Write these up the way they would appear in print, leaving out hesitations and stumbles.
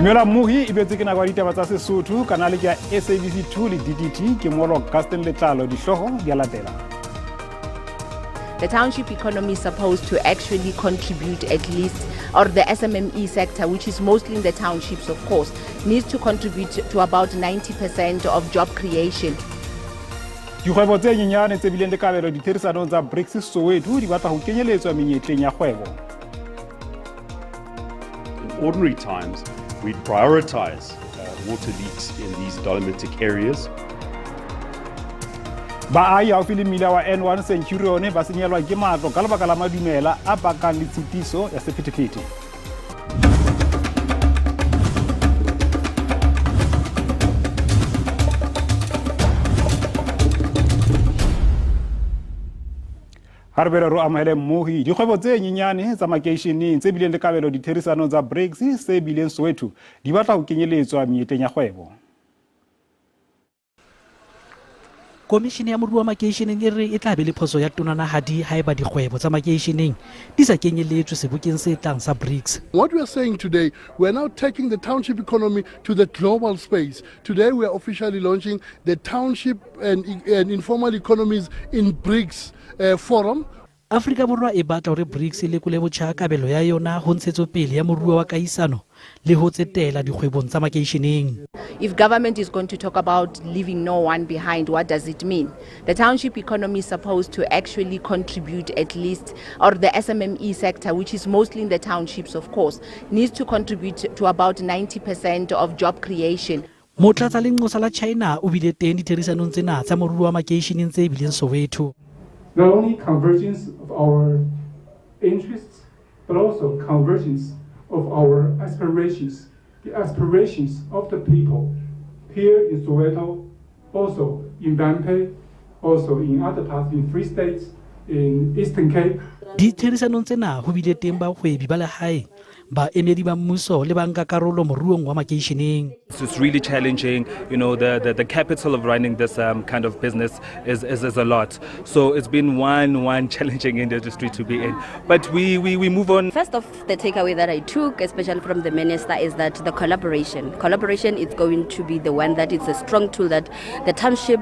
Dumela mmohi, e betse ke nako ya ditaba tsa Sesotho, kanale ke ya SABC 2 le DTT. Ke molo Gaston Letlalo, dihlooho di a latela. The township economy is supposed to actually contribute at least, or the SMME sector, which is mostly in the townships, of course, needs to contribute to about 90% of job creation. Dikgwebo tse nyenyane tse bileng le kabelo ditherisanong tsa BRICS Soweto di batla ho kenyeletswa menyetleng ya kgwebo. In ordinary times, we'd prioritize water leaks in these dolomitic areas. Baahi haufi le mmila wa N1 Centurion ba senyelwa ke matlo ka lebaka la madumela a bakang le tshitiso ya sephethephethe. Ha re bele ro amohele mmohi. Dikgwebo tse nyenyane tsa makeisheneng tse bileng le kabelo ditherisanong tsa BRICS se bileng Soweto di batla ho kenyeletswa menyetleng ya kgwebo. Komishene ya moruo wa makeisheneng e re e tla be le phoso ya tonanahadi haeba dikgwebo tsa makeisheneng di sa kenyeletswe sebokeng se tlang sa BRICS. What we are saying today, we are now taking the township economy to the global space. Today we are officially launching the Township and Informal Economies in BRICS Forum. Afrika Borwa e batla hore BRICS e lekole botjha kabelo ya yona ho ntshetsopele ya moruo wa kahisano le ho tsetela dikgwebong tsa makeisheneng. If government is going to talk about leaving no one behind, what does it mean? The township economy is supposed to actually contribute at least, or the SMME sector, which is mostly in the townships, of course, needs to contribute to about 90% of job creation. Motlatsa lenqosa la China o bile teng ditherisanong tsena tsa moruo wa makeisheneng tse bileng Soweto. Not only convergence of our interests, but also convergence of our aspirations, the aspirations of the people here in Soweto, also in Vhembe, also in other parts, in Free States, in Eastern Cape. Ditherisanong tsena ho bile teng bahwebi ba lehae, baemedi ba mmuso le banka karolo moruong wa makeisheneng. It's really challenging. The capital of running this kind of business is a lot. So it's been one challenging industry to be in. But we move on. First off, the takeaway that I took, especially from the minister, is that the collaboration. Collaboration is going to be the one that is a strong tool that the township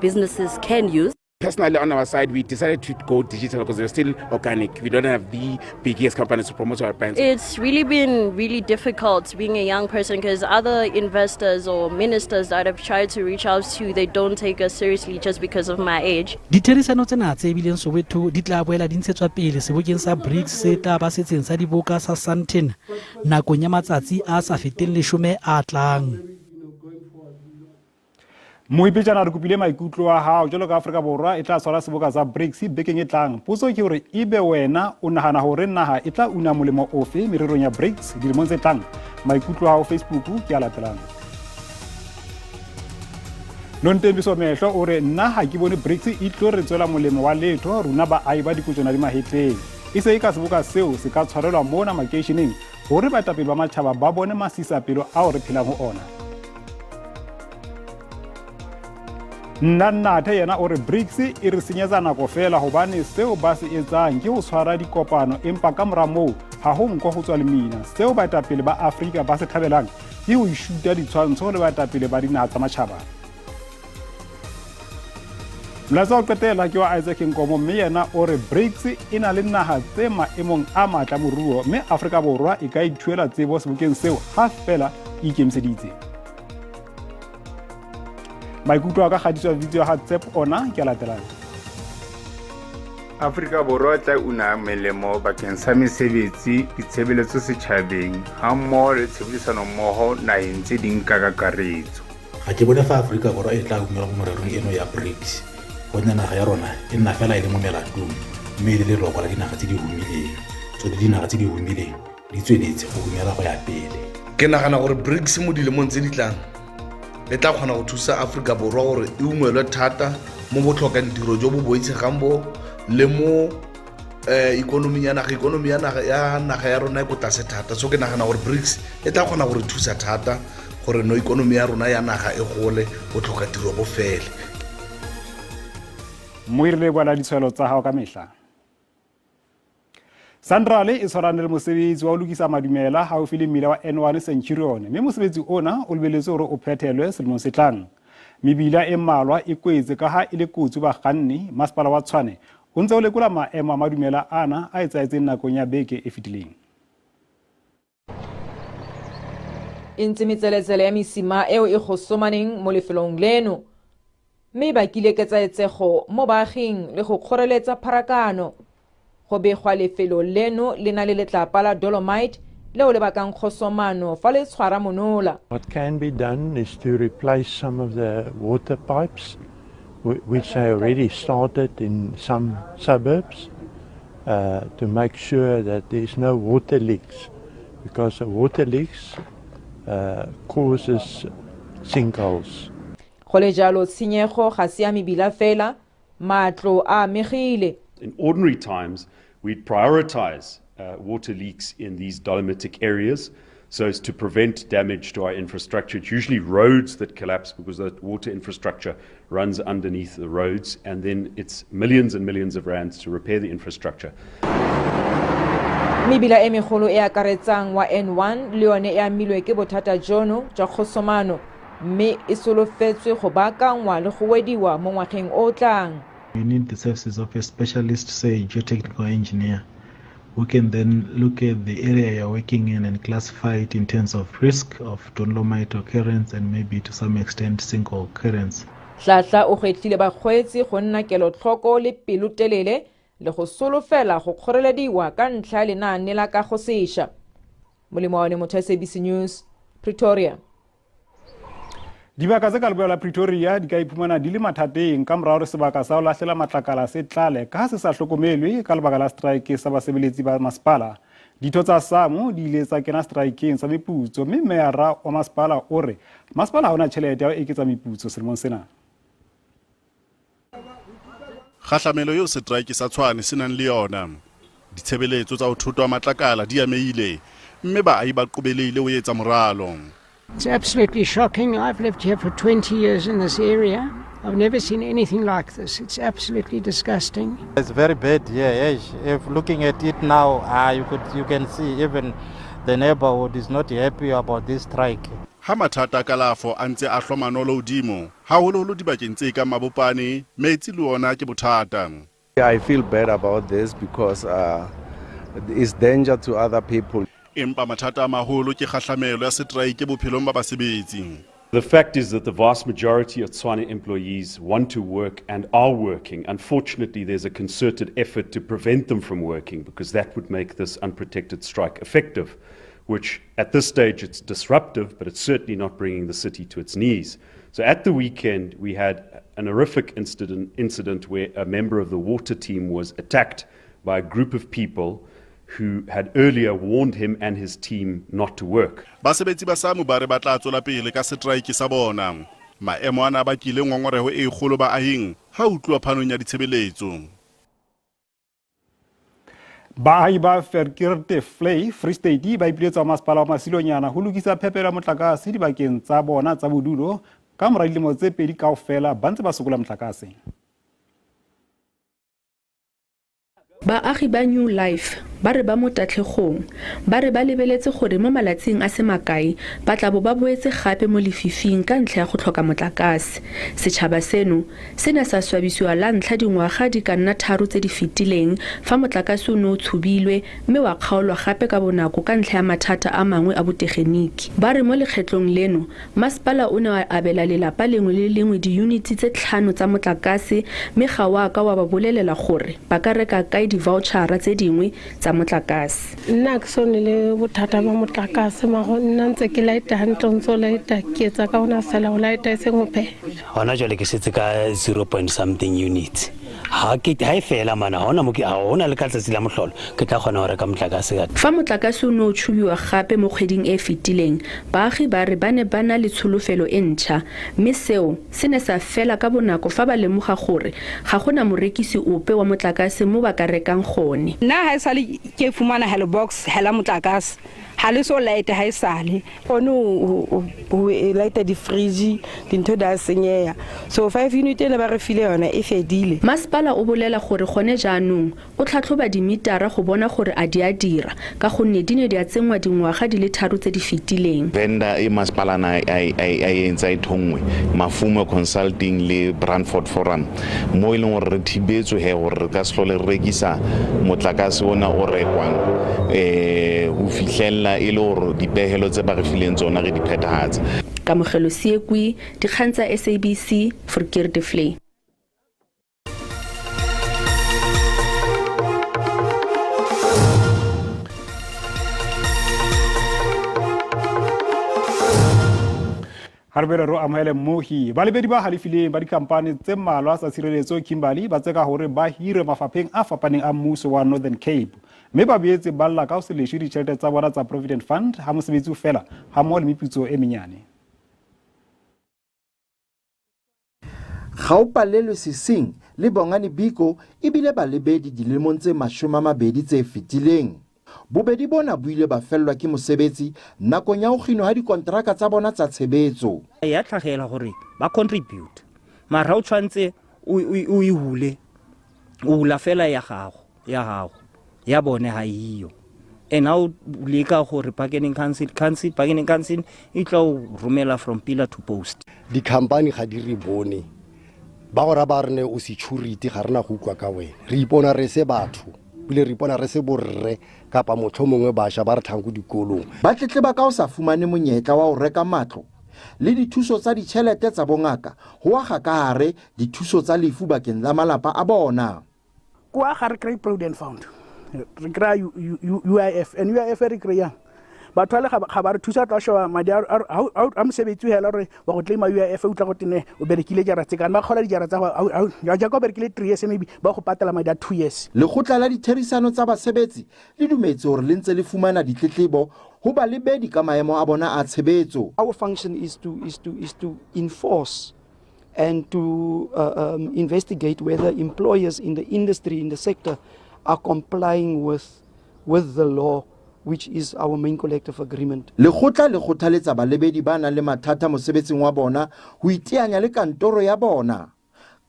businesses can use. Personally, on our side, we decided to go digital because we're still organic. We don't have the biggest companies to promote our brands. It's really been really difficult being a young person because other investors or ministers that I've tried to reach out to, they don't take us seriously just because of my age. Ditherisano tsena tse bileng Soweto di tla boela di ntshetswa pele sebokeng sa BRICS se tla ba setseng sa diboka sa Sandton nakong ya matsatsi a sa feteng 10 a tlang. Moipetjana re kopile maikutlo a hao jwalo ka Afrika Borwa e tla tshwara seboka sa BRICS bekeng e tlang. Potso ke hore ebe wena o nahana hore naha e tla una molemo ofe mererong ya BRICS dilemong tse tlang. Maikutlo a hao Facebook ke a latelang. Nontembiso Mehlo o re nna ha ke bone BRICS e tlo re tswela molemo wa letho rona baahi ba dikotjwana di mahetleng. E se e ka seboka seo se ka tshwarelwa mona makeisheneng hore baetapele ba matjhaba ba bone masisapelo ao re phelang ho ona. Nna Nnathe yena o re BRICS e re senyetsa nako feela hobane seo ba se etsang ke ho tshwara dikopano empa ka mora moo ha ho nko ho tswa lemina. Seo baetapele ba Afrika ba se thabelang ke ho ishuta ditshwantsho le baetapele ba dinaha tsa matjhaba. Molaetsa wa ho qetela ke wa Isaac Nkomo mme yena o re BRICS e na le naha tse maemong a matla moruo mme Afrika Borwa e ka ithuela tsebo sebokeng seo ha feela e ikemiseditse. Maikutlo a ka kgatiswa video ya ha Tsep ona ke a latelang. Afrika Borwa e tla una melemo bakeng sa mesebetsi, ditshebeletso setjhabeng hammoho le tshebedisanommoho naheng tse ding ka kakaretso. Ga ke bone fa Afrika Borwa e tla ungwela mo mererong eno ya BRICS gonne naga ya rona e nna fela e le mo melatong mme e le leloko la dinaga tse di humileng. Tsone dinaga tse di humileng di tsweletse go humela go ya pele. Ke nagana gore BRICS mo dilemong tse di tlang e tla kgona go thusa Afrika Borwa gore e ungwelwe thata mo botlhokang tiro jo bo boitshegang bo le mo ikonoming ya naga. Ikonomi ya naga ya rona e ko tlase thata, so ke nagana gore BRICS e tla kgona gore thusa thata gore no ikonomi ya rona ya naga e gole, botlhoka tiro bo fele. Moiri le bala ditshwelo tsa hao ka mehla. Sanral e tshwarane le mosebetsi wa ho lokisa madumela haufi le mmila wa N1 Centurion mme mosebetsi ona o lebeletswe hore o phethelwe selemong se tlang. Mebila e mmalwa e kwetse ka ha e le kotsi ho bakganni, Masepala wa Tshwane o ntse o lekola maemo a madumela ana a etsahetseng nakong ya beke e fetileng. E ntse metseletsele ya mesima eo e gosomaneng mo lefelong leno mme e bakile ketsaetsego mo baaging le go kgoreletsa pharakano. Go begwa lefelo leno le na le letlapa la dolomite leo le bakang kgosomano fa le tshwara monola. What can be done is to replace some of the water pipes which they already started in some suburbs uh, to make sure that there's no water leaks because the water leaks uh, causes sinkholes. Go le jalo tshenyego ga se ya mebila fela, matlo a amegile. In ordinary times, we'd prioritize uh, water leaks in these dolomitic areas so as to prevent damage to our infrastructure. It's usually roads that collapse because the water infrastructure runs underneath the roads, and then it's millions and millions of rands to repair the infrastructure. Mebila e megolo e akaretsang wa N1 le yone e amilwe ke bothata jono jwa kgosomano mme e solofetswe go baakangwa le go wediwa mo ngwageng o o tlang. You need the services of a specialist, say geotechnical engineer, who can then look at the area you're working in and classify it in terms of risk of dolomite occurrence and maybe to some extent sinkhole occurrence. Hlahla o gwetlhile bakgweetsi go nna kelotlhoko le pelotelele le go solofela go kgorelediwa ka ntlha ya lenaane la kago sesha. Molemo wa one motho SABC News, Pretoria. Dibaka tse ka leboya la Pretoria di ka iphumana di le mathateng ka mora hore sebaka sa ho lahlela matlakala se tlale ka ha se sa hlokomelwe ka lebaka la strike sa basebeletsi ba masepala. Ditho tsa SAMU di ile tsa kena strikeng sa meputso mme meyara wa masepala o re masepala ha ona tjhelete ya ho eketsa meputso selemong sena. Kgahlamelo eo setraeke sa Tshwane se nang le yona. Ditshebeletso tsa ho thotwa matlakala di amehile mme baahi ba qobelehile ho etsa moralo. It's absolutely shocking. I've lived here for 20 years in this area. I've never seen anything like this. It's absolutely disgusting. It's very bad here. Yes. If looking at it now, uh, you could you can see even the neighborhood is not happy about this strike. Ha mathata a kalafo a ntse a hlwa manolo hodimo, haholoholo dibakeng tse kang Mabopane, metsi le ona ke bothata. I feel bad about this because uh, it's danger to other people. Empa mathata a maholo ke kgahlamelo ya seteraeke bophelong ba basebetsi. The fact is that the vast majority of Tshwane employees want to work and are working. Unfortunately, there's a concerted effort to prevent them from working because that would make this unprotected strike effective, which at this stage it's disruptive, but it's certainly not bringing the city to its knees. So at the weekend, we had an horrific incident, incident where a member of the water team was attacked by a group of people who had earlier warned him and his team not to work. Basebetsi ba SAMU ba re ba tla tswela pele ka seteraeke sa bona. Maemo ana a bakile ngongoreho e kgolo baahing ha ho tluwa phanong ya ditshebeletso. Baahi ba Verkeerdevlei, Free State ba ipiletsa ho masepala wa Masilonyana ho lokisa phepelo ya motlakase dibakeng tsa bona tsa bodulo ka mora dilemo tse pedi kaofela ba ntse ba sokola motlakase. Baagi ba New Life ba re ba mo tatlhegong. Ba re ba lebeletse gore mo malatsing a se makae ba tla bo ba boetse gape mo lefifing ka ntlha ya go tlhoka motlakase. Setšhaba seno se ne sa swabisiwa la ntlha dingwaga di ka nna tharo tse di fetileng fa motlakase o ne o tshubilwe mme wa kgaolwa gape ka bonako ka ntlha ya mathata a mangwe a botegeniki. Ba re mo lekgetlong leno Masepala o ne wa abela lelapa lengwe le lengwe diyuniti tse tlhano tsa motlakase mme ga wa ka wa ba bolelela gore ba ka reka kae divaotšhara tse dingwe tsa motlakase. Nna ha ke so ne le bothata ba motlakase mara nna ntse ke laeta hantle o ntso laeta ke etsa ka ona fela ho laeta e seng ho pheha. Hona jwale ke setse ka zero point something units. Ha ke ha e fela mana ha hona mo ke ha hona le ka tsatsi la mohlolo ke tla kgona ho reka motlakase ka. Fa motlakase o ne o tshubiwa gape mo kgweding e e fetileng, baagi ba re ba ne ba na le tsholofelo e ntšha, mme seo se ne sa fela ka bonako fa ba lemoga gore ga go na morekisi ope wa motlakase mo ba ka rekang gone. Nna ha esale ke fumana hela box hela motlakase. Ha le so light ha e sale. Kgone ho lighta di-fridge, dintho di a senyeha. So 5 unit ene ba re file yona e fedile. Masepala o bolela gore gone jaanong o tlhatlhoba dimitara go bona gore a di a dira ka gonne di ne di a tsenngwa dingwaga di le tharo tse di fetileng. Vendor e masepala a e entse a e thonngwe, Mafumo Consulting le Brandfort Forum, mo e leng gore re thibetswe he gore re ka se tlhole re rekisa motlakase ona o rekwang ho fihlella e le hore dipehelo tse ba re fileng tsona re di phethahatse. Kamogelo Seekwi, dikgang tsa SABC, Verkeerdevlei. Ha re boele re amohele mmohi. Balebedi ba halefileng ba dikhampani tse mmalwa tsa tshireletso Kimberley ba tseka hore ba hire mafapheng a fapaneng a mmuso wa Northern Cape. Mme ba boetse ba lla ka ho se leshwe ditjhelete tsa bona tsa Provident Fund ha mosebetsi o fela hammoho le meputso e menyane. Gaopalelwe Sesing le Bongani Biko ebile balebedi dilemong tse 20 tse fetileng. Bobedi bona bo ile ba fellwa ke mosebetsi nakong ya ho kginwa ha dikonteraka tsa bona tsa tshebetso. Ya tlhagela hore ba contribute, mara o tshwantse o e hule, o hula fela ya gago, ya gago, ya bone ha iyo. And ha o leka gore bargaining council, council, bargaining council e tla o romela from pillar to post. Di-company ga di re bone, ba go ra ba re ne o security ga rena go utlwa ka wena. Re ipona re se batho, ebile re ipona re se borre kapa motho mongwe bašwa ba re tlhang ko dikolong. Ba tletleba ka ho sa fumane monyetla wa ho reka matlo le dithuso tsa ditjhelete tsa bongaka ho akga ka hare dithuso tsa lefu bakeng la malapa a bona. Kwa ga re kry Provident Fund, re kry UIF, and UIF e re kry-ang batho ba le ga ba re thusa tla sheba madi a mosebetsi o hela gore wa go claima UIF, o tla go tene o berekile jara tse kana ba kgola dijara tsa go, jaaka o berekile 3 years maybe ba go patela madi a 2 years. Lekgotla la ditherisano tsa basebetsi le dumetse hore le ntse le fumana ditletlebo ho balebedi ka maemo a bona a tshebetso. Our function is to enforce and to investigate whether employers in the industry, in the sector, are complying with the law, which is our main collective agreement. Lekgotla le kgothaletsa balebedi ba nang le mathata mosebetsing wa bona ho iteanya le kantoro ya bona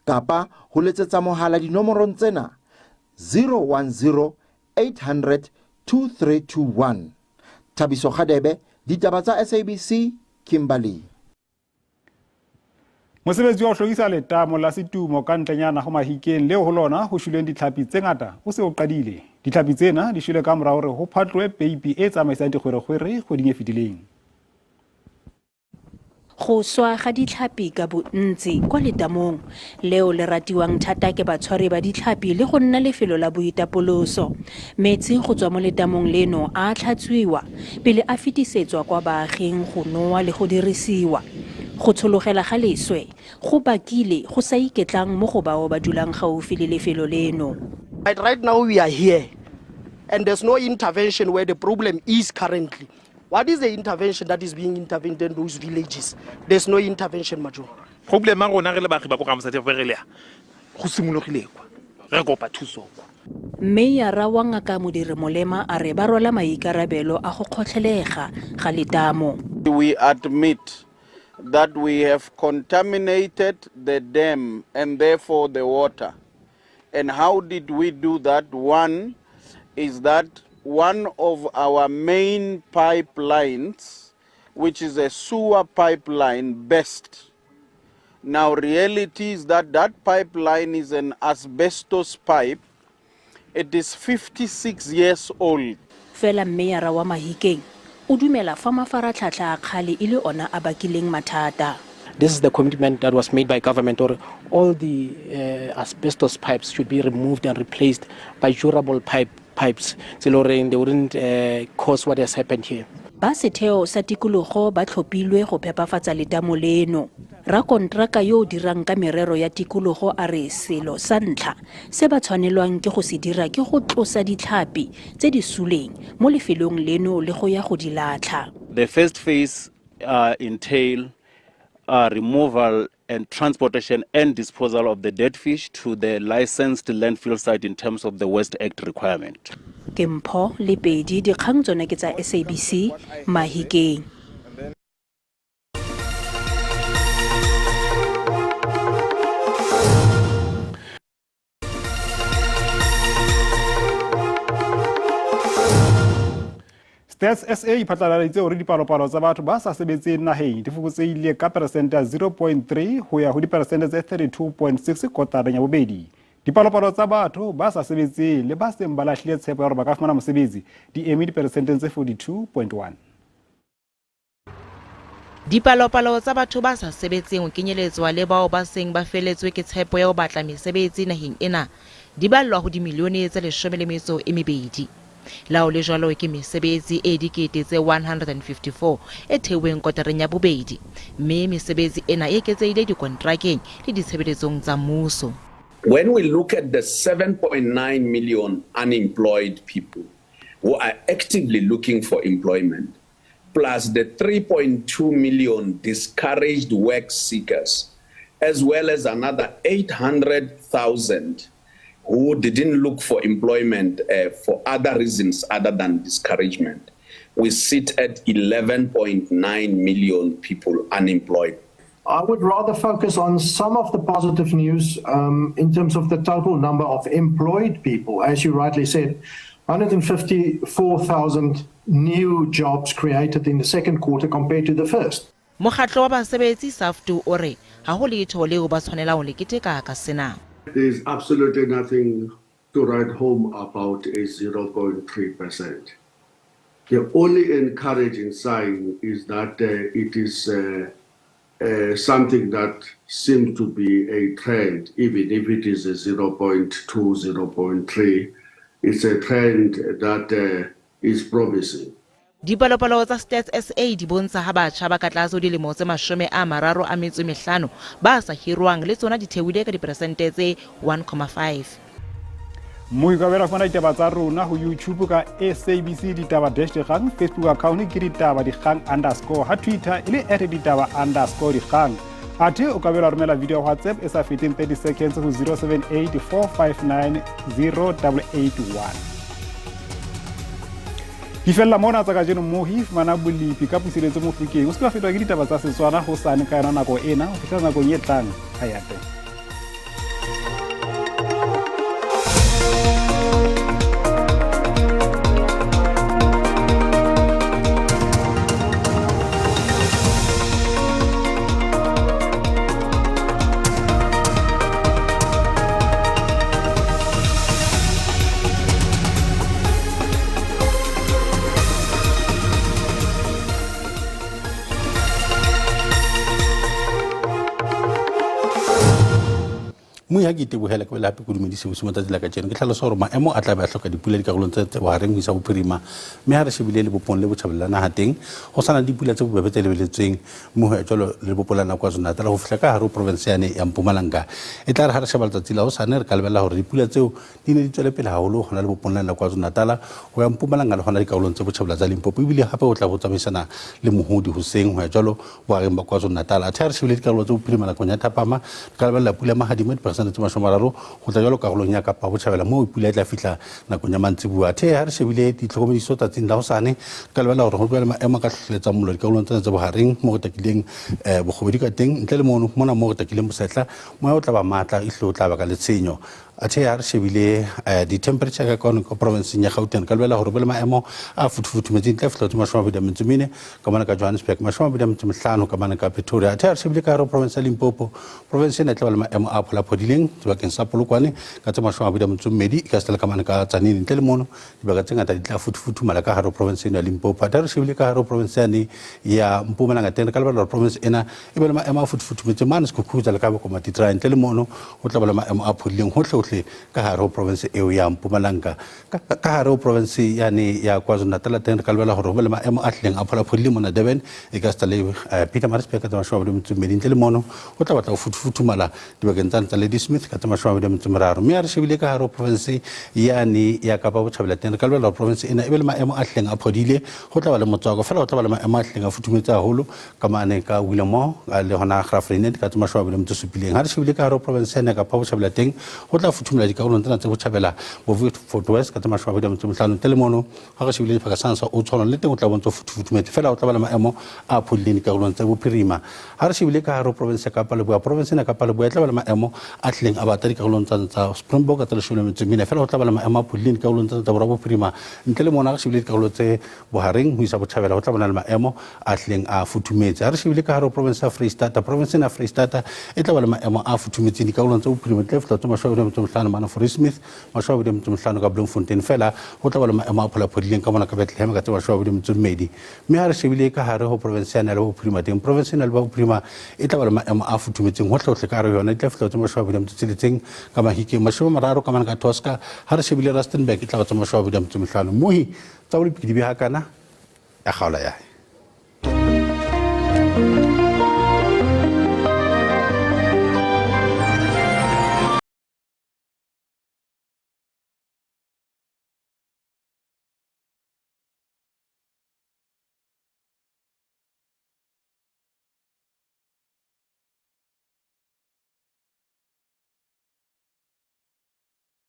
kapa ho letsetsa mohala dinomorong tsena 010 800 2321. Thabiso Kgadebe, ditaba tsa SABC, Kimberley. Mosebetsi wa ho hlwekisa letamo la Setumo ka ntlenyana ho Mahikeng leo ho lona ho shweleng ditlhapi tse ngata o se o qadile. Ditlhapi tsena di shwele ka mora hore ho phatlohe peipi e tsamaisang dikgwerekgwere kgweding e fetileng. Go swa ga ditlhapi ka bontsi kwa letamong leo le ratiwang thata ke batshwari ba ditlhapi le go nna lefelo la boitapoloso. Metsi go tswa mo letamong leno a tlhatswiwa pele a fetisetswa kwa baaging go nowa le go dirisiwa. Go tshologela ga leswe go bakile go sa iketlang mo go bao ba dulang gaufi le lefelo leno. But right now we are here and there's no intervention where the problem is currently. What is the intervention that is being intervened in those villages? There's no intervention, Major. Problem a rona re le baagi ba ko ga Mosadi re le go simologile kwa. Re kopa thuso kwa. Meyara wa Ngaka Modiri Molema a re ba rwala maikarabelo a go kgotlhelega ga letamo. We admit that we have contaminated the dam and therefore the water. And how did we do that? One is that one of our main pipelines, which is a sewer pipeline, burst. Now, reality is that that pipeline is an asbestos pipe. It is 56 years old. Fela meyara wa Mahikeng o dumela fa mafaratlhatlha a kgale e le ona a bakileng mathata. This is the commitment that was made by government, or all the asbestos pipes should be removed and replaced by durable pipes. Tse le horeng they wouldn't cause what has happened here. Ba setheo sa tikologo ba tlhophilwe go phepafatsa letamo leno. Rakontraka yo o dirang ka merero ya tikologo a re selo sa ntlha se ba tshwanelwang ke go se dira ke go tlosa ditlhapi tse di suleng mo lefelong leno le go ya go di latlha. The first phase entail removal and transportation and disposal of the dead fish to the licensed landfill site in terms of the Waste Act requirement. Ke Mpho Lepedi, dikgang tsone ke tsa SABC, Mahikeng. Stats SA e phatlaladitse hore dipalopalo tsa batho ba sa sebetseng naheng di fokotsehile ka peresente ya 0.3 ho ya ho diperesente tse 32.6 kotareng ya bobedi. Dipalopalo tsa batho ba sa sebetseng le ba seng ba lahlile tshepo ya hore ba ka fumana mosebetsi di eme diperesenteng tse 42.1. Dipalopalo tsa batho ba sa sebetseng ho kenyeletswa le bao ba seng ba feletswe ke tshepo ya ho batla mesebetsi naheng ena di ballwa ho dimilione tse 12. Le ha ho le jwalo ke mesebetsi e dikete tse 154 e theuweng kotareng ya bobedi, mme mesebetsi ena e eketsehile dikontrakeng le ditshebeletsong tsa mmuso. When we look at the 7.9 million unemployed people who are actively looking for employment, plus the 3.2 million discouraged work seekers, as well as another 800,000 who didn't look for employment for other reasons other than discouragement, we sit at 11.9 million people unemployed. I would rather focus on some of the positive news in terms of the total number of employed people. As you rightly said, 154,000 new jobs created in the second quarter compared to the first. Mokgatlo wa basebetsi SAFTU o re ha ho letho leo ba tshwanelang ho le keteka ka sena. There is absolutely nothing to write home about a 0.3%. The only encouraging sign is that it is something that seems to be a trend, even if it is a 0.2, 0.3. It's a trend that is promising. Dipalopalo tsa Stats SA di bontsha ha batjha ba ka tlase ho dilemo tse 35 ba sa hirwang le tsona di theohile ka diperesente tse 1.5. Moikabelo fumana ditaba tsa rona ho YouTube ka SABC Ditaba dash Dikgang, Facebook account ke Ditaba Dikgang underscore, ha Twitter e le at Ditaba underscore Dikgang. Athe o ka bela romela video WhatsApp e sa feteng 30 seconds ho 078 459 0881. Di fella mona tsa kajeno mmohi, fumana bolepi ka puseletso Mofokeng. O se ke wa fetwa ke ditaba tsa Setswana hosane ka yona nako ena ho fihlela nakong e tlang. Ha ya teng. Moi ha ke itebohela ke bele hape ke dumedise bosiu matsatsi la kajeno. Ke tlhalosa hore maemo a tla be a hloka dipula dikarolong tse bohareng ho isa bophirima, mme ha re shebile lebopong le botjhabela la naha teng ho sana le dipula tse bobebe tse lebeletsweng, mme ho ya jwalo le lebopo la KwaZulu-Natal ho fihla ka hare ho province yane ya Mpumalanga. E tla re ha re sheba letsatsi la hosane re ka lebella hore dipula tseo di ne di tswele pele haholo hona lebopong la KwaZulu-Natal ho ya Mpumalanga le hona dikarolong tse botjhabela tsa Limpopo, ebile hape ho tla bo tsamaisana le mohodi hoseng ho ya jwalo bohareng ba KwaZulu-Natal. Athe ha re shebile dikarolo tse bophirima nakong ya thapama re ka lebella pula mahadimo diperesente tse 30 ho tla jwalo karolong ya Kapa Botjhabela moo pula e tla fihla nakong ya mantsiboa. Athe ha re shebile ditlhokomediso tsatsing la hosane re ka lebella hore ho be le maemo a ka hlohlelletsang mollo dikarolong tsena tse bohareng moo re takileng bokgobedi ka teng, ntle le mono mona moo re takileng bosetla moya o tla ba matla ehlile o tla baka le tshenyo. Athe ha re shebile di-temperature ka kwano ka provinceng ya Gauteng ka lebella hore be le maemo a futhufuthumetseng tla fihla ho 24 ka mona ka Johannesburg, 25 ka mona ka Pretoria. Athe ha re shebile ka hare ho province ya Limpopo, province ena e tla ba le maemo a pholaphodileng sebakeng sa Polokwane ka tse 22, e ka seta le ka mane ka Tzaneen. Ntle le mono dibaka tse ngata di tla futhufuthumala ka hare ho province eno ya Limpopo. Athe ha re shebile ka hare ho province yane ya Mpumalanga teng re ka lebella hore province ena e be le maemo a futhufuthumetseng mane Sekhukhutsa le ka Bokomatitrai. Ntle le mono ho tla ba le maemo a phodileng hohlehohle ka hare ho province eo ya Mpumalanga. Ka hare ho province yane ya KwaZulu-Natal teng re ka lebella hore ho be le maemo a hlileng a pholaphodile mona Durban, e ka seta le Pietermaritzburg ka tse 22. Ntle le mono ho tla batla ho futhufuthumala dibakeng tsane tsa Ladysmith ka tse 23. Mme ha re shebile ka hare ho province yane ya Kapa Botjhabela teng re ka lebella hore province ena e be le maemo a hlileng a phodile, ho tla ba le motswako fela, ho tla ba le maemo a hlileng a futhumetse haholo ka mane ka Willowmore le hona Graaff-Reinet ka tse 27. Ha re shebile ka hare ho province yane ya Kapa Botjhabela teng ho tla tla futhumela dikarolong tsena tse botjhabela bo Fort West ka tse 25 ntle le mono ha re shebile dibaka sana sa o tshwanang le teng o tla bontse o futhufuthumetse fela o tla ba le maemo a phodileng dikarolong tse bophirima. Ha re shebile ka hare ho province ya Kapa Leboya, province ena ya Kapa Leboya e tla ba le maemo a tlileng a bata dikarolong tsa tsa Springbok ka tse 14 fela ho tla ba le maemo a phodileng dikarolong tsa tsa borwa bophirima ntle le mona ha re shebile dikarolo tse bohareng ho isa botjhabela ho tla bona le maemo a tlileng a futhumetse. Ha re shebile ka hare ho province ya Freistata, province ena ya Freistata e tla ba le maemo a futhumetseng dikarolong tse bophirima di tla fihla tse 25 mane Fauresmith, 25 ka Bloemfontein fela ho tla ba le maemo a pholaphodileng ka mona ka Bethlehem ka tse 22. Mme ha re shebile ka hare ho province ya Nile Bophirima teng, province ya Nile Bophirima e tla ba le maemo a futhumetseng hohlehohle ka hare ho yona, di tla fihla tse 26 ka Mahikeng, 30 ka mane ka Tosca. Ha re shebile Rustenburg e tla ba tse 25. Mohi tsa bolepiki di beha kana ya kgaola yae.